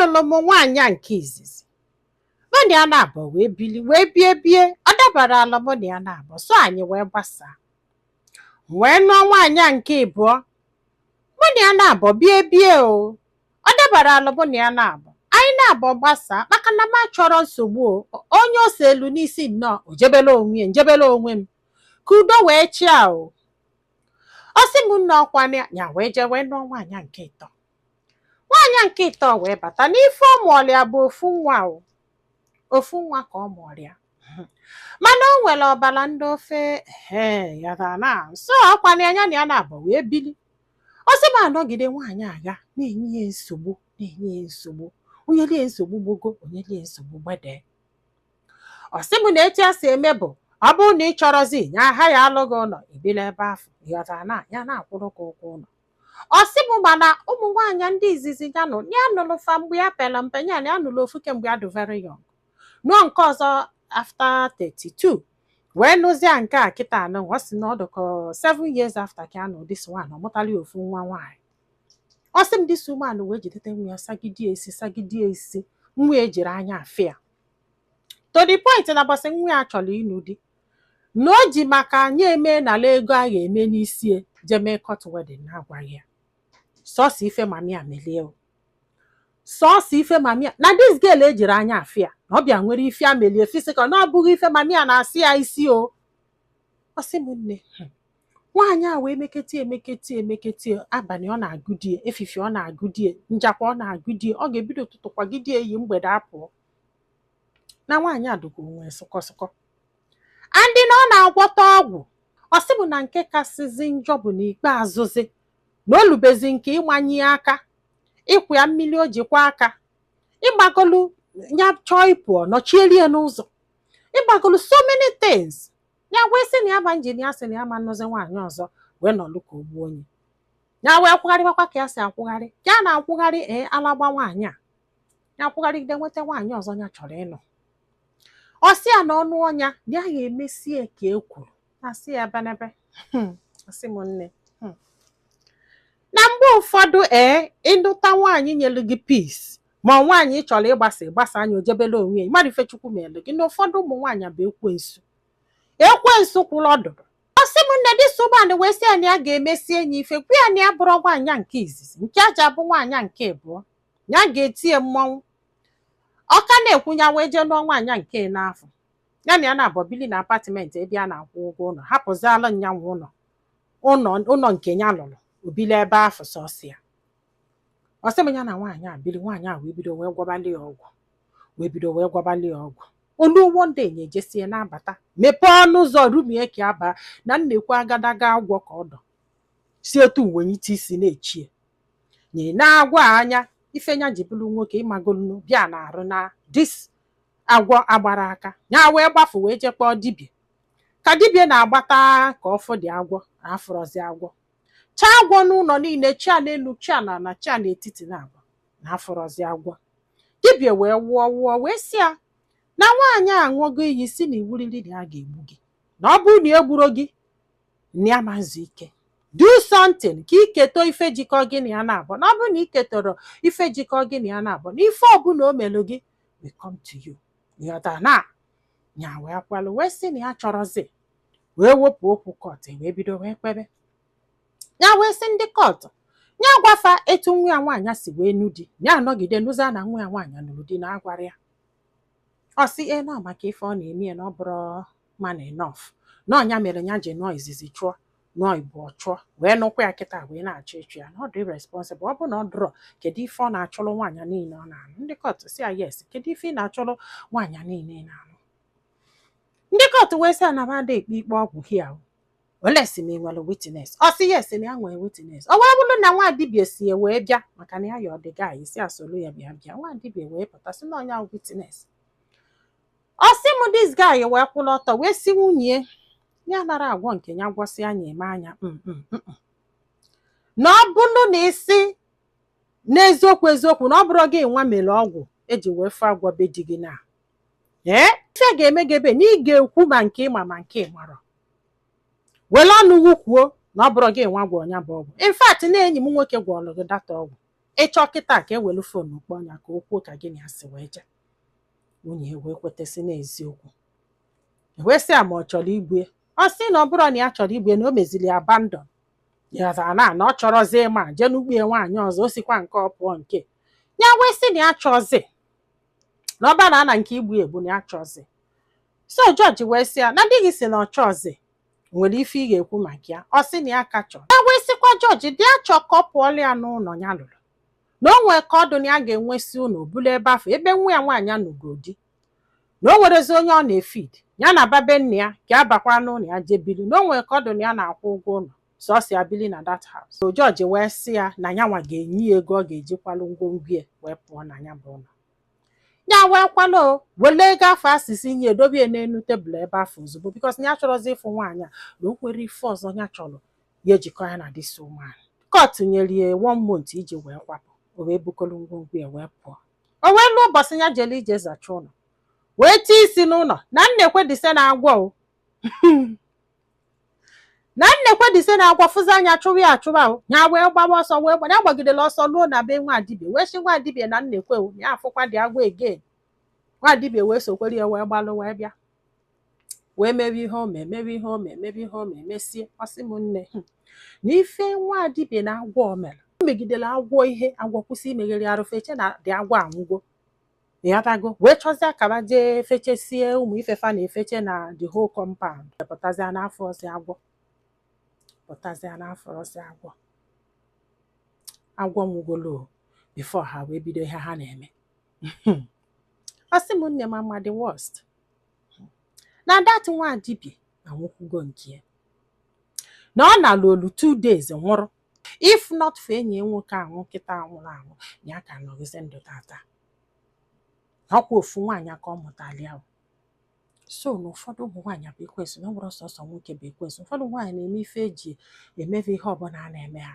Anụlụ m nwaanyị a nke izizi, mụ na ya na-abụ wee bili, wee bie bie. Ọ dabara alụ mụ na ya na-abụ, so anyị wee gbasaa, wee nụọ nwaanyị a nke ịbụọ. Mụ na ya na-abụ bie bie o, ọ dabara alụ mụ na ya na-abụ, anyị na-abụ gbasaa, maka na m achọrọ nsogbu. O onye ose elu n'isi nnọọ, o jebela onwe ya, njebela onwe m, ka udo wee chịa. O ọ sị m nna, ọkwa ya wee jee wee nụọ nwaanyị a nke ịtọ. Nwaanyị a nke ịtọ wee bata n'ife ọ mụọrọ ya bụ ofu nwa. O ofu nwa ka ọ mụọrọ ya, mana o nwere ọbara ndị ofe ee ya na so ọkwana ya na ya na-abụ wee bili. Ọ sị m anọgide, nwaanyị agha na-enye ya nsogbu, na-enye ya nsogbu, onye lie nsogbu gbogo, onye lie nsogbu gbede. Ọ sị m na etu ya si eme bụ, ọ bụrụ na ị chọrọzi ya ha ya alụghị ụlọ, ebila ebe afọ ịghọtara na ya na-akwụrụ gị ụgwọ ụlọ. Ọ sị m mana ụmụ nwaanyị ndị izizi ya nụ, ya nụrụ fa mgbe ya pere mpe, ya na ya nụrụ ofu kemgbe ya dị very young, nụọ nke ọzọ after 32, wee nụzie nke a kịta anụ. Ọ sị na ọ dịka 7 years after ka a nụ this one, ọ mụtala ya ofu nwa nwaanyị. Ọ sị m this woman wee jidete nwa ya, sagidie isi, sagidie isi, nwa ya ejiri anya afịa, to the point na bọsị nwa ya chọrọ ịnụ di, na o ji maka anyị eme nala ego a ga-eme n'isi jee mee court wedding na-agwaghị ya. Sọsọ ife mami a melie o, sọsọ ife mami a na this girl ejiri anya afịa na ọ bịa nwere ife a melie physical, na ọ bụghị ife mami a na-asị ya isi o. Ọ sị m nne, nwaanyị a wee mekete emekete emekete. Abalị ọ na-agụ die, efife ọ na-agụ die, njakwa ọ na-agụ die, ọ ga-ebido ụtụtụ kwagide eyi, mgbede apụọ. Na nwaanyị a dụkwa onwe sụkọ sụkọ, andị na ọ na-agwọta ọgwụ. Ọ sị bụ na nke kasịzi njọ bụ n'ikpeazụzi na o lubezi nke ịmanye ya aka, ịkwụ ya mmiri, o jikwa aka ịgbagolu ya chọọ ịpụ, ọ nọchierie n'ụzọ, ịgbagolu so many things. Ya wee sị na ya ba njin, ya sị na ya ma nnụzi nwaanyị ọzọ, wee nọlụ ka o gbuo onye ya, wee kwụgharịbakwa ka ya si akwụgharị, ka a na-akwụgharị. Ee, alagba nwaanyị a, ya kwụgharịgide nweta nwaanyị ọzọ ya chọrọ ịnụ. Ọ sị ya na ọnụ ọnya na ya ga-emesie ka e kwuru asị ya benebe. Ọ sị m nne, na mgbe ụfọdụ ee, ịnụta nwaanyị nyelu gị peace, ma ọ nwaanyị ị chọrọ ịgbasa ịgbasa anya, ojebela onwe ya. Mmadụ ife Chukwu mere gị na ụfọdụ ụmụ nwaanyị bụ ekwensu, ekwensu kwụrụ ọdụdụ. Ọ sị m nne, this woman wee sị ya na ya ga-emesi enyi ife, gwa ya na ya bụrụ nwaanyị nke izizi, nke aja bụ nwaanyị nke abụọ, ya ga-etie mmọnwụ. Ọka na-ekwu, ya wee jee nụọ nwaanyị nke n'afọ ya na ya na-abọ bili na apartment ebe a na-akwụ ụgwọ ụlọ, hapụziala nyanwụ ụlọ ụlọ ụlọ nke ya lụrụ, obili ebe afọ sọsọ ya. Ọ sị m ya na nwaanyị a bili, nwaanyị a wee bido wee gwọbali ya ọgwụ, wee bido wee gwọbali ya ọgwụ. Olu one day na ejesie na-abata, mepee ọnụ ụzọ rumie ka aba na nnekwu agadaga agwọ ka ọ dọ si etu uwenyite isi na-echie nye na-agwa anya ife ya ji bụrụ nwoke ịmagolu bịa na-arụ na this agwọ agbara aka ya, wee gbafu, wee jee kpọọ dibịa. Ka dibịa na-agbata ka ọfụ dị agwọ na afụrọzi agwọ, chaa agwọ n'ụlọ niile, chia n'elu, chia na ala, chia n'etiti, na abụọ na afụrọzi agwọ. Dibịa wee wụọ wụọ, wee sị ya na nwaanyị a ṅụọgo iyi si na iwuriri na ya ga-egbu gị, na ọ bụrụ na egburo gị na ya ma nzu ike. Do something ka iketo ife jikọ gị na ya na-abụ, na ọ bụrụ na iketọrọ ife jikọ gị na ya na-abụ, na ife ọbụla o melụ gị will come to you. Ịghọta na ya wee kwalụ, wee sị na ya chọrọzi, wee wepụ okwu court, wee bido wee kpebe. Ya wee sị ndị court ya gwafa etu nwa ya nwaanyị si wee nụ di, ya anọgide nụza na nwa ya nwaanyị nụrụ di na agwara ya. Ọ sị e nọ maka ife ọ na-eme ya na ọ bụrụ man enough, na ọnya mere ya ji nụọ izizi chụọ, nụọ ịbụọ chụọ, wee nụkwa ya kịta, wee na-achọ ịchụ ya, na ọ dị irresponsible. Ọ bụ na ọ dụrọ, kedu ife ọ na-achọrọ nwaanyị niile ọ na-anụ? Ndị court si ya yes, kedu ife ị na-achọrọ nwaanyị niile ị na-anụ? Ndị court wee sị ya na mada ekpe ikpe ọgwụ hia ole si ma ị nwere witness. Ọ sị yes, na ya nwere witness. Ọ wee bụrụ na nwa dibịa si ya wee bịa, maka na ya ya ọ dị guy si asolu ya bịa bịa. Nwa dibịa wee pụta sị na ọnya witness. Ọ sị m this guy wee kwụrụ ọtọ, wee sị nwunye ya nara agwọ nke ya gwọsị anya eme anya na ọ bụrụ na isi n'eziokwu eziokwu, na ọ bụrụ gị nwa mere ọgwụ eji wee fụ agwọ be di gị, na ee, ife ga-eme gị ebe na ị ga-ekwu ma nke ịma ma nke ị marọ, were ọnụ gị kwuo na ọ bụrụ gị nwa gwọ ya bụ ọgwụ. In fact, na enyi m nwoke gwọrọ gị data ọgwụ. Ịchọ kịta ka ewelu phone kpọọ ya ka o kwuo ka gị na ya si wee jee. Nwunye wee kwetasị n'eziokwu, wee sị ya ma ọ chọrọ igbu ya. Ọ sị na ọ bụrụ na ya chọrọ igbu ya, na o mezili abandon ya na na ọ chọrọzi ịma jee n'ugbu ya nwaanyị ọzọ, o sikwa nke ọ pụọ nke ya. Wee sị na ya chọzi na ọ bara na nke igbu egbu, na ya chọzi. So jọji wee sị ya na di gị si na ọ chọzi, nwere ife ị ga-ekwu maka ya? Ọ sị na ya ka chọrọ ya. Wee sịkwa jọji dị ya chọ ka ọ pụọla ya n'ụlọ ya lụrụ, na o nwee ka ọdụ na ya ga-enwesị ụlọ bụla ebe afọ ebe nwa ya nwaanyị nụgo di, na o nwerezi onye ọ na-efid ya na babe nna ya ka ya bakwa n'ụlọ ya jee bili, na o nwee ka ọdụ na ya na-akwụ ụgwọ ụlọ sọsọ ya bili na that house. So jọji wee sị ya na ya nwa ga-enye ya ego ọ ga-eji kwalụ ngwongwo ya wee pụọ na ya bụ ụlọ. Ya wee kwalụ wele ego afọ asịsị nye edobe ya n'elu tebụl ebe afọ ozugbo, because na ya chọrọzi ịfụ nwaanyị a, na o nwere ife ọzọ ya chọrọ ya ejikọ ya na this woman. Court nyere ya one month iji wee kwapụ. O wee bukọrọ ngwongwo ya wee pụọ. O wee lụọ ụbọchị ya jere ije zacha ụlọ, wee tie isi n'ụlọ na nnekwe dise na-agwọ o na nnekwe dise na-agwọ fụzi anya chụwa ya achụwa o. Ya wee gbawa ọsọ, wee gba ya gbagidere ọsọ luo na be nwa dibia, wee sị nwa dibia na nnekwe o ya afụkwa dị agwọ again. Nwa dibia wee sokwere ya wee gbalụ wee bịa wee mewe ihe o mee, mewe ihe o mee, mewe ihe o mee, mesie. Ọsị m nne, na ife nwa dibia na agwọ o mere, o megidere agwọ ihe agwọ kwụsị imegheri arụ, feche na dị agwọ anwụgo, ịghọtago? Wee chọzie akaba jee fechesie ụmụ ifefa na-efeche na the whole compound, pụtazịa n'afọ ọzọ agwọ, pụtazịa n'afọ ọzọ agwọ, agwọ nwugolo before ha wee bido ihe ha na-eme. Ọ sị m nne, mama, the worst na that nwa dibia anwụkwugo nke ya, na ọ nalụ olu 2 days nwụrụ. If not for enyi ya nwoke anwụ kịta anwụrụ anwụ, na ya ka nọgịzi ndụ tata. Ọkwa ofu nwaanyị ka ọ mụtara ya. So na ụfọdụ ụmụ nwaanyị bụ ekwensu, na ọ bụrụ sọsọ nwoke bụ ekwensu. Ụfọdụ nwaanyị na-eme ife eji emebe ihe ọbụla a na-eme ha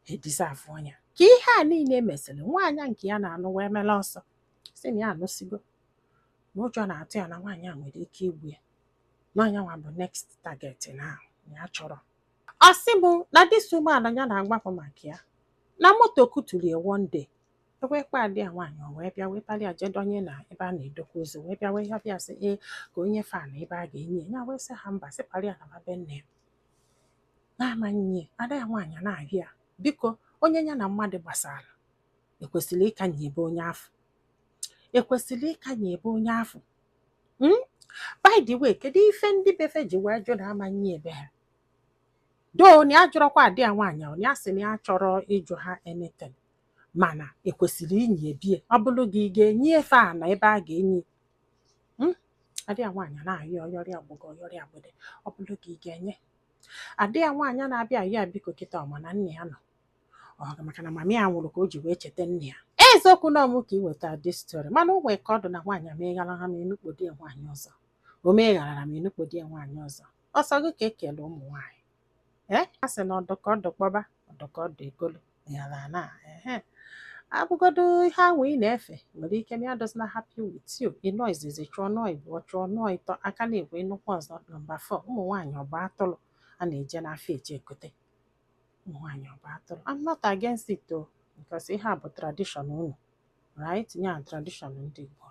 edeserve ọnya. Ka ihe a niile mesịrị, nwaanyị nke ya na-anụ wee mele ọsọ, si na ya anụsigo, na ụjọ na-atụ ya na nwaanyị a nwere ike igbu ya, na ọnya nwa bụ next target na ya chọrọ. Ọ sị bụ na this woman ya na-agbapụ maka ya na moto kuturu ya one day, ewee kpa di ya nwaanyị, o wee bịa wee kpali ya jee donye na ebe a na-edokwa ozu, wee bịa wee yọbịa sị ee ka onye fa na ebe a ga-enye ya. Wee sị ha mba, sị kpali ya na be nne ya na-ama nye. Ada ya nwaanyị na-ahịa ya, biko, onye ya na mmadụ gbasara ekwesịrị ịkanye ebe onye afọ, ekwesịrị ịkanye ebe onye afọ. By the way, kedu ife ndị befe ji wee jụ na ama nye ebe ha doo na ya jụrọkwa adị ya nwaanyị? Ọ na ya sị na ya chọrọ ịjụ ha anything, mana ekwesịrị inyi ebie? Ọ bụrụ gị, ị ga-enye efe a na ebe a ga-enye? Adị ya nwaanyị na-ayọ ọyọrị agbụgọ ọyọrị agbede. Ọ bụrụ gị, ị ga-enye? Adị ya nwaanyị na-abịa ayọ ya, biko, kịta ọma na nne ya nọ ọ maka na mama ya nwụrụ ka o ji wee cheta nne ya. Eziokwu na ọmụ ka ị weta this story, mana o nwee ka ọ dị na nwaanyị ameghara ha ma enukpo di ya nwaanyị ọzọ, o megharara ma enukpo di ya nwaanyị ọzọ. Ọsọ gị ka ekele ụmụ nwaanyị ee a sị na ọdụ ka ọdụ kpọba ọdụ ka ọdụ egolo yara na ehe abụgodo ihe ahụ ị na-efe nwere ike na ya does not happy with you. Ịnọ izizi chụọ, nọọ ịbụọ chụọ, nọọ ịtọ, aka na-ekwe nnukwu ọzọ nọmba 4. Ụmụ nwaanyị ọgba atụrụ a na-eje n'afọ eje ekote ụmụ nwaanyị ọgba atụrụ. I'm not against it o, because ihe a bụ tradition unu, right? Ya tradition ndị Igbo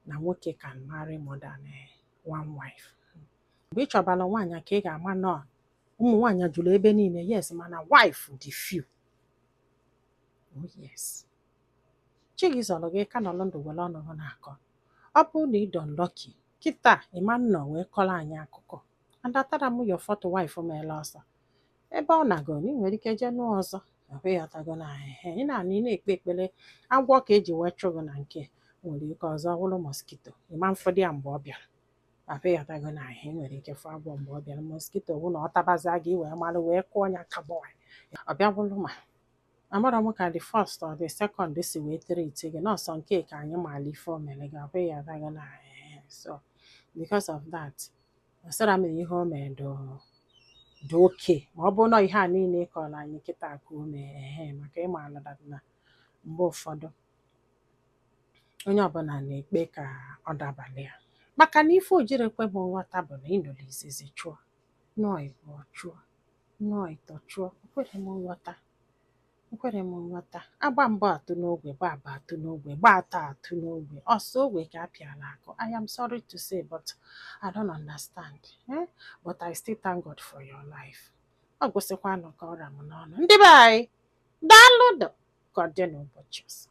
na nwoke can marry more than one wife. Mgbe ị chọbara nwaanyị ka ị ga-ama nọ ụmụ nwaanyị jụrụ ebe niile. Yes, mana wife dị few. Oh yes, chi gị zọrọ gị ka nọrọ ndụ were ọnụ gị na-akọ. Ọ bụrụ na ị dị unlucky kịta, ịma nnọọ wee kọrọ anyị akụkọ adatara m your fourth wife meela ọsọ ebe ọ na-agụ na ị nwere ike jee nụọ ọzọ. Ahụ na ehe ị na-anụ, ị na-ekpe ekpere agwọ ka eji wee chụ gị na nke nwere ike ọzọ wụrụ mosquito, ịma mfọdụ ya mgbe ọ bịara. Ahụ ịghọtago na ihe nwere ike fụ agwọ mgbe ọ bịara, mosquito wụ na ọ tabazia gị wee malụ wee kụọ ya kabọị ọ bịa bụrụ. Ma amara m ka the first or the second si wee treat gị nọọsọ nke ka anyị maala ife o mere gị. Ahụ ịghọtago na ehe. So because of that, asịra m ihe o mere dị oke, ma ọ bụrụ na ihe a niile ị kọrọ anyị kịta ka o mee ehe, maka ịma ala na mgbe ụfọdụ onye ọbụla na-ekpe ka ọ dabalị ya, maka na ife ojirekwe m nghọta bụ na ịnọrọ izizi chụọ, nọọ ịbụọ chụọ, nọọ ịtọ chụọ, o kwere m nghọta. Nkwere m nghọta. Agba mbụ atụ n'ogwe, gba abụ atụ n'ogwe, gba atọ atụ n'ogwe, ọsọ ogwe ka a pịara akụ. I am sorry to say, but I don't understand, eh? But I still thank God for your life. Ọ gwụsịkwanụ ka ọra m n'ọnụ. Ndị be anyị, daalụ. Ka ọ dị n'ụbọchị ọzọ.